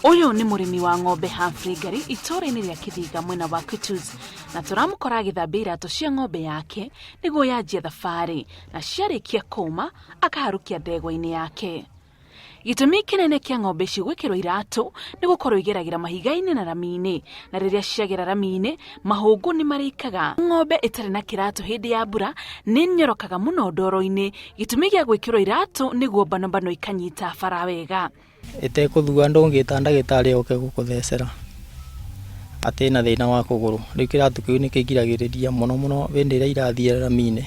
Ũyũ nĩ mũrĩmi wa ng'ombe Humphrey Ngari itũũra-inĩ rĩa Kĩthiga mwena wa Kutus, na tũramũkora agĩthambia iratũ cia ng'ombe yake nĩguo yanjie thabarĩ, na ciarĩkia kũma akaharũkia ndegwa-inĩ yake. Gĩtũmi kĩnene kĩa ng'ombe ici gwĩkĩrwo iratũ nĩ gũkorwo igeragĩra mahiga-inĩ na rami-inĩ, na rĩrĩa ciagera rami-inĩ mahũngũ nĩ marĩkaga. Ng'ombe ĩtarĩ na kĩratũ hĩndĩ ya mbura nĩ nyorokaga mũno ndoro-inĩ. Gĩtũmi gĩa gwĩkĩrwo iratũ nĩguo mbanombano ikanyita bara wega. Ĩtekũthua ndũngĩta ndagĩtarĩ oke gũkũthecera atĩ ĩna thĩna wa kũgũrũ. Rĩu kĩratũ kĩu nĩ kĩgiragĩrĩria mũno mũno hĩndĩ ĩrĩa irathiĩ rami-inĩ,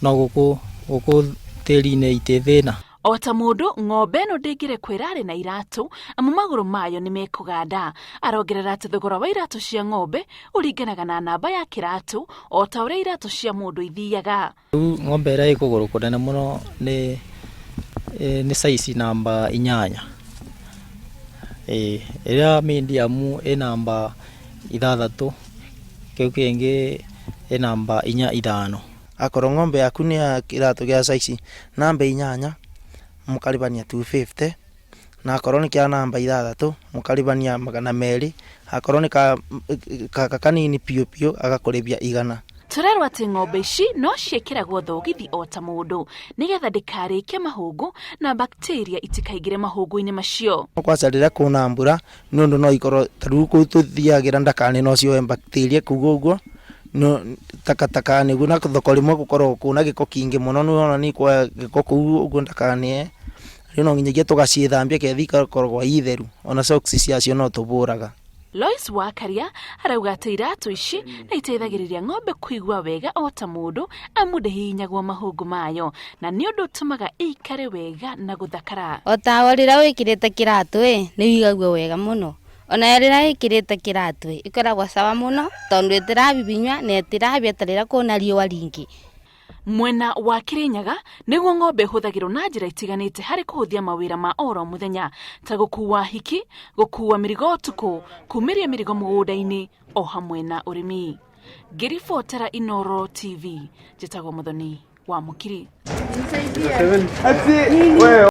no gũkũ gũkũ tĩri-inĩ itĩ thĩna. O ta mũndũ, ng'ombe ĩno ndĩngĩrekwo ĩrare na iratũ amu magũrũ mayo nĩ mekũganda. Arongerera atĩ thogora wa iratũ cia ng'ombe ũringanaga na namba ya kĩratũ o ta ũrĩa iratũ cia mũndũ ithiaga. Rĩu ng'ombe ĩrĩa ĩ kũgũrũ kũnene mũno nĩ nĩ size namba 8. Ĩĩ ĩrĩa medium ĩ namba 6, kĩu kĩngĩ ĩ namba 4 5. Akorwo ng'ombe yaku nĩ ya kĩratũ gĩa size namba 8 mũkaribania 250, na akorwo nĩ kĩa namba 6 mũkaribania 200, akorwo nĩ ka kanini piũ piũ agakũrĩbia 100. Tũrerwo atĩ ng'ombe ici no ciĩkĩragwo thogithi o ta mũndũ nĩgetha ndĩkarĩke mahũngũ na bacteria itikaingĩre mahũngũ-inĩ macio. Kwaca rĩrĩa kwĩna mbura nĩ ũndũ no ikorwo ta rĩu kũu tũthiagĩra ndakane no cioe bacteria kũu ũguo no takataka nĩguo, na thoko rĩmwe gũkoragwo kwĩna gĩko kĩingĩ mũno, nĩ wona nĩ kuoya gĩko kũu ũguo ndakanĩe. Rĩu no nginyagia tũgacithambia ketha igakoragwo i theru, ona socks ciacio no tũbũraga. Lois Wakaria arauga atĩ iratũ ici nĩ iteithagĩrĩria ng'ombe kũigua wega o ta mũndũ amu ndĩhihinyagwo mahũngũ mayo, na nĩ ũndũ ũtũmaga ĩikare wega na gũthakara. O tawe rĩrĩa wĩkĩrĩte kĩratũ ĩ nĩ wĩigagua wega mũno, onayo rĩrĩa ĩkĩrĩte kĩratũ ĩ ĩkoragwo sawa mũno tondũ ĩtĩrabibinywa na ĩtĩrabia ta rĩrĩa kwĩna riũa rĩingĩ. Mwena wa Kirinyaga nĩguo ng'ombe ĩhũthagĩrwo na njĩra itiganĩte harĩ kũhũthia mawĩra ma oro mũthenya ta gũkua hiki, gũkua mĩrigo ũtukũ, kumĩria mĩrigo mũgũnda-inĩ o hamwe na ũrĩmi. Ngĩribotera Inooro TV, njĩtagwo Mũthoni wa Mũkiri.